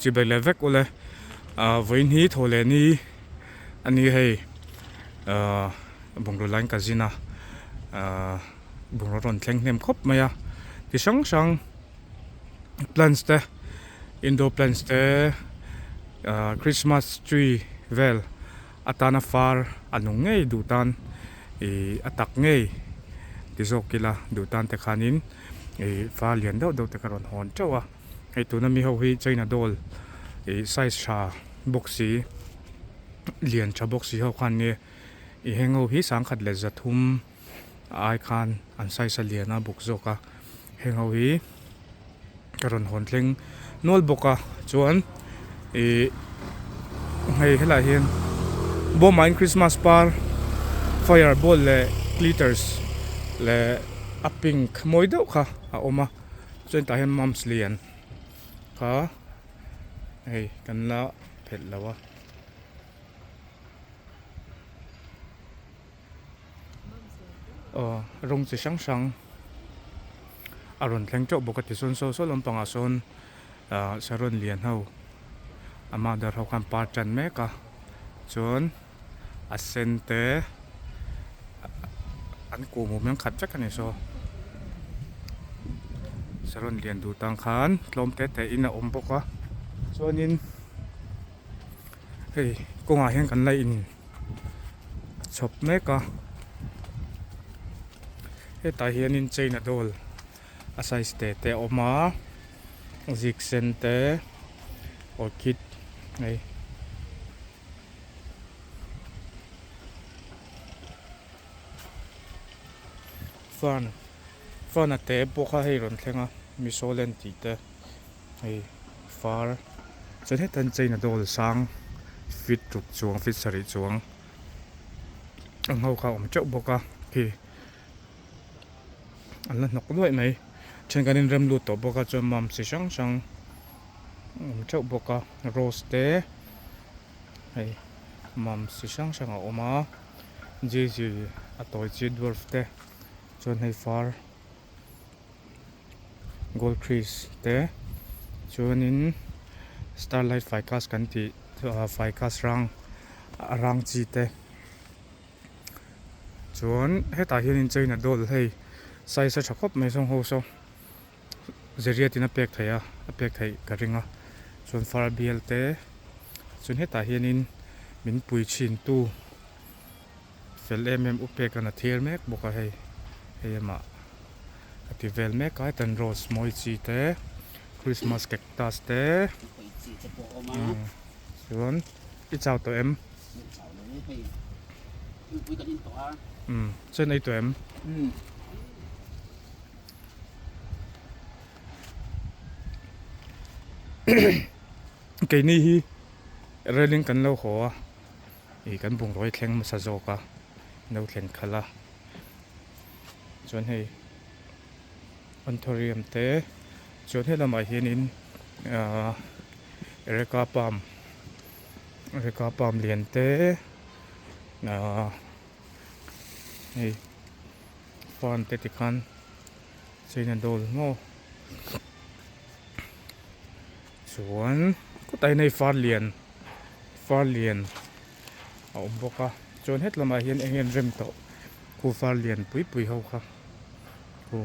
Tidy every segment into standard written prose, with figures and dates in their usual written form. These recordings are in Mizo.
chibai leh vek ule ah vawiin hi thaw leh ni a ni hei ah bungraw lain ka zin a ah bungraw rawn thleng hnem khawp mai a ti hrang hrang plants te indoor plants te ah christmas tree vel atana far a nung ngei duh tan ih a tak ngei ti zawk ila duh tan te khanin ih far lian deuh deuh te kha rawn hawn teuh a hei tuna mi ho hi china doll ih size tha bawk si lian tha bawk si ho khan nge ih heng ho hi sangkhat leh zathum ai khan an size a lian a bawk zawk a heng ho hi ka rawn hawn thleng nual bawk a chuan ih hei helaiah hian bawmah hian christmas par fire ball leh glitters leh a pink mawi deuh kha a awm a chuan tah hian mums lian kha hei kan la phelh lo a. Aw rawng chi hrang hrang a rawn thleng teuh bawk a tichuan saw saw lampangah sawn ah saron lian ho a mother ho khan par tan mek a chuan a sen te an kuh hmuh hmel khat vek a ni saw saron lian duh tang khan tlawm te te in a awm bawk a chuanin hei kawngah hian kan la in. chhawp mek a hetah hianin china doll a size te te a awm a zik sen te orchid hei fern fern a te pawh kha hei rawn thleng a misolen tih te. Hei far chuan heta an cheina dawl sang feet ruk chuang feet sarih chuang ang ho kha a awm teuh bawk a khi an la hnawk nuaih mai then kan inrem lut tawh bawk a chuan mam chi hrang hrang a awm teuh bawk a rose te hei mam chi hrang hrang a awm a jeje a tawi chi dwarf te chuan hei far. Gold crease te chuanin starlight ficus kan tih ah ficus rang a rang chi te chuan hetah hianin china doll hei size a tha khawp mai sawng ho saw zariat in a pek theih a a pek theih ka ring a chuan far bial te chuan hetah hianin min pui thin tu. Fel em em upek an a thir mek bawk a hei hei amah a ti vel mek a hetan rose mawi chi te christmas cactus te chuan i chau tawh em umm chuan ei tawh em keini hi railing kan lo haw a. Ih kan bungraw hi thleng hmasa zawk a no thleng khalh a chuan hei anthurium te chuan helamah hianin ahh ereka palm ereka palm lian te ahh hei fan te tikhan china doll maw chuan khawtah hian hei far lian. Far lian a awm bawk a chuan het lamah hian eng nge an rem tawh khu far lian pui pui ho kha khu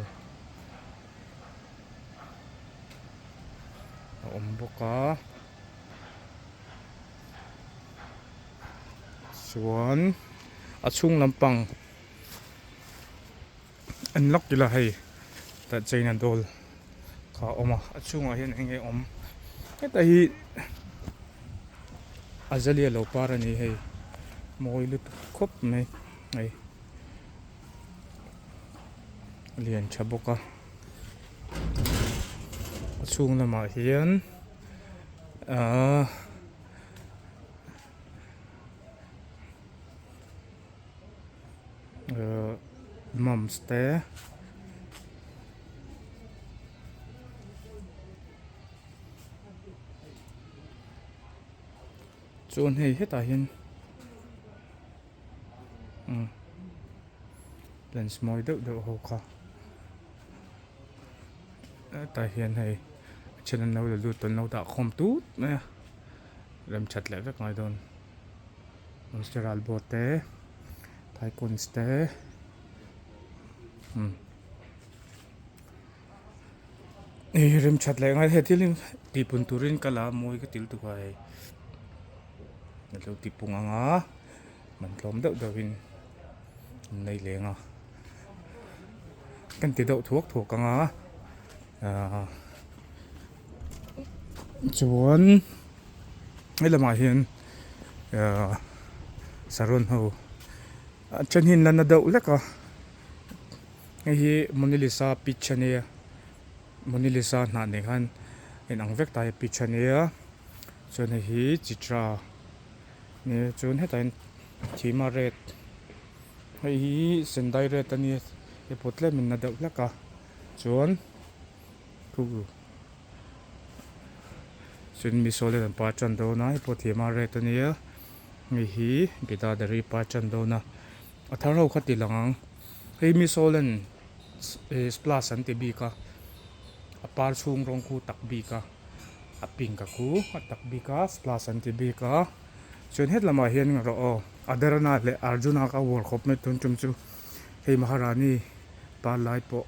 a awm bawk a chuan a chhung lampang an lawk ila hei tah china doll kha a awm a a chhungah hian eng nge awm heta hi azalea lo par a ni hei mawi lutuk khawp mai hei a lian tha bawk a a chhung lamah hian ahh. Ahh mums te chuan hei hetah hian umm lens mawi deuh deuh ho kha hetah hian hei. Then an lo la lut an lo dah khawm tut mai a rem that leh vek ngai dawn monstera albo te thaikawns te umm hei rem that leh ngai he thil hi tihpun turin ka la mawi ka til tuk a hei a lo tipung ang a man tlawm deuh deuh in an nei leng a kan ti deuh thuak thuak ang a ahh chuan helamah hian ahh saron ho a then hi an la na deuh hlek a hei hi monalisa peach a nia monalisa hnah nen khan a inang vek ta hi peach a nia chuan hei hi chitra nia chuan hetah hian thima red hei hi sendai red a nia hei pawh tlem in na deuh hlek a. Chuan chuan miso leh an par tan dawn a hei pawh thiam a red a nia hei hi bidadari par tan dawn a a thar ho kha ti lang ang hei miso len ih splash an ti bik a a par chhung rawng khu tak bik a a pink a khu a tak bik a splash an ti bik a chuan het lamah hian erawh aw Adarana leh Arjuna kha a uar khawp mai tun tum chu hei Maharani. Par lai pawh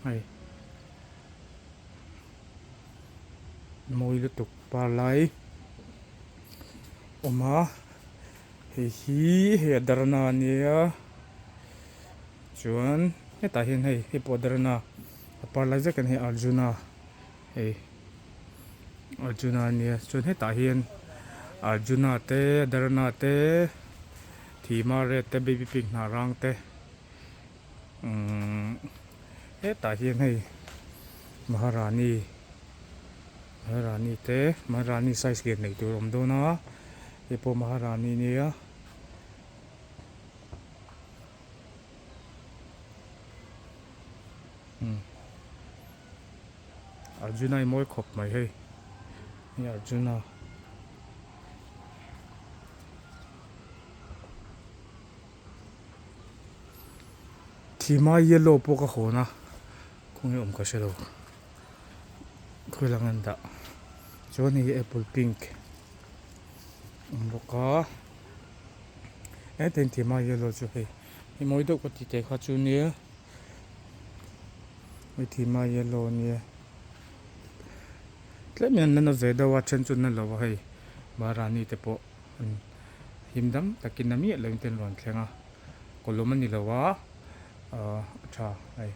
hei mawi lutuk par lai awm a hei hi hei a darna a nia chuan hetah hian hei hei pawh a darna a par lai vek a ni hei arjuna hei arjuna a nia chuan hetah hian arjuna te darna te thima red te baby pink hnah rang te. Umm hetah hian hei Maharani Maharani te Maharani size lian neih tur a awm dawn a hei pawh Maharani nia umm Arjuna hi mawi khawp mai hei hei Arjuna. Thima yellow pawh ka hawn a khawnge awm ka hre lo khawi lang an dah chuan hei hi apple pink a awm bawk a hetiang thima yellow chu hei hei mawi deuh ka ti teh kha chu nia hei thima yellow ania tlem in an la na ve deuh a then chu an na lo a hei maharani te pawh. Him dam takin a miah loin te an rawn thleng a kawlawm a ni lo a ahh a tha hei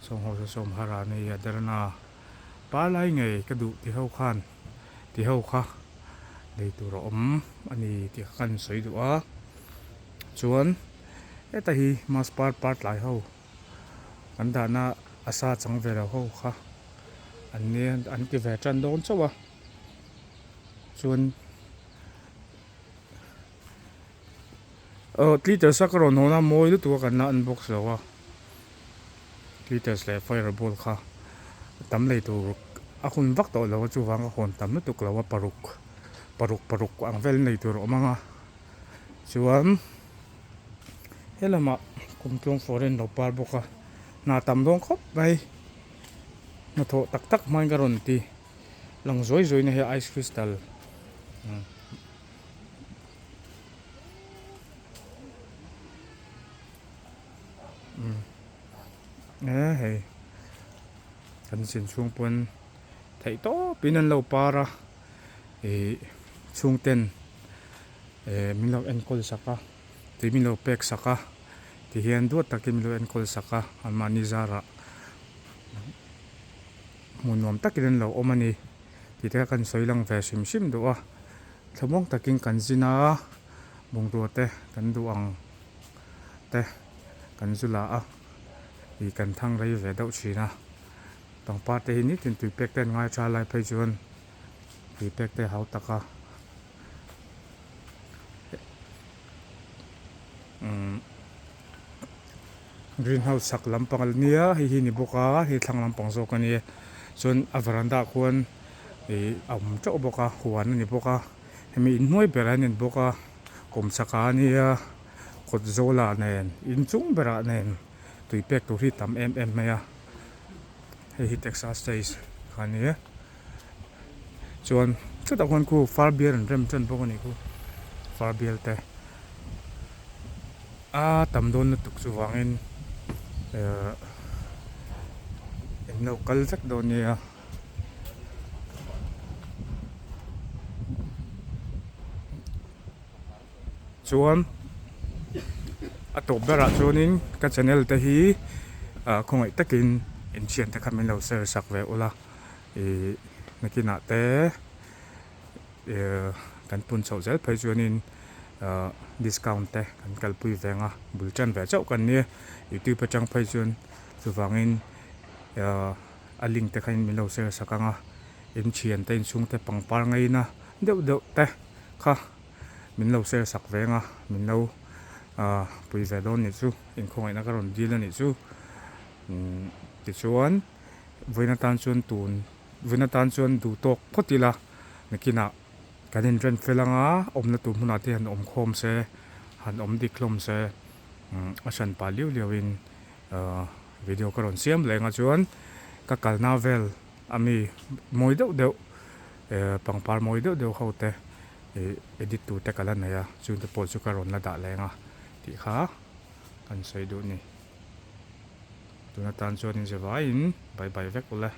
sawmho saw sawm har a nei a derna par lai ngei ka duh ti ho khan ti ho kha lei tur a awm a ni tih kha kan sawi duh a chuan heta hi mass par par tlai ho kan dahna a sa chang ve lo ho kha an nia an ti ve tan dawn chauh a. Chuan aw glitters a ka rawn hawn a mawi lutuk a kan la unbox lo a glitters leh fireball kha tam lei tur a hun vak tawh lo a chuvang ka hawn tam lutuk lo a paruk paruk paruk ang vel nei tur a awm ang a chuan helamah kumtluang foreign lo par bawk a hna tam dawn khawp mai hnathawh tak tak hmain ka rawn ti. Lang zuai zuai na hi ice crystal e hei kan zin chhung pawn theih tawp in an lo par a ih chhung ten eh min lo enkawl sak a tui min lo pek sak a ti hian duat takin min lo enkawl sak a anmahni zarah. Hmuh nuam takin an lo awm a ni tih te kha kan sawi lang ve hrim hrim duh a thlamuang takin kan zin a bungrua te kan duh ang te kan zu la a ih kan thang rei ve deuh thin a pangpar te hi nitin tui pek te an ngai tha lai phei chuan tui pek te hau tak a umm. Green house chhak lampang a nia hei hi ni bawk a hei thlang lampang zawk a nia chuan a veranda ah khuan ih a awm teuh bawk a huan a ni bawk a hemi inhnuai berah hian a ni bawk a kawm chhak ah a nia kawt zawl ah nen inchung berah nen tui pek tur hi tam em em mai a hei hi texas size kha a ni. Chuan chutah khuan khu far bial an rem ṭan bawk a nih khu far bial te a tam dawn lutuk chuvangin ehh in lo kal vek dawn nia. Chuan a tawp berah chuanin ka channel te hi ah khawngaih takin inthian te kha min lo share sak ve ula ih nakinah te ih kan pun chhoh zel phei chuanin ah discount te kan kalpui ve ang a bul tan ve chauh kan nia youtube atang phei chuan chuvangin ah a link te khain min lo share sak ang a inthian te inchhungte pangpar ngaina deuh deuh te kha. Min lo share sak veng a, min lo pui ve dawn nih chu, inkhawngaihna ka rawn dil a nih chu. Tichuan, vawiin atan chuan tun, vawiin atan chuan duh tawk phawt ila, nakinah kan inren fel anga awmna tur hmunah te han awm khawm se, han awm dik hlawm se, a hran pah liau liauin video ka rawn siam leh anga chuan ka kalna vel ami mawi deuh deuh pangpar mawi deuh deuh ho te. Ih edit tur te ka la nei a chung te pawh chu ka rawn la dah leng a tih kha kan sawi duh a ni tun atan chuan in zevaiin bye bye vek ule.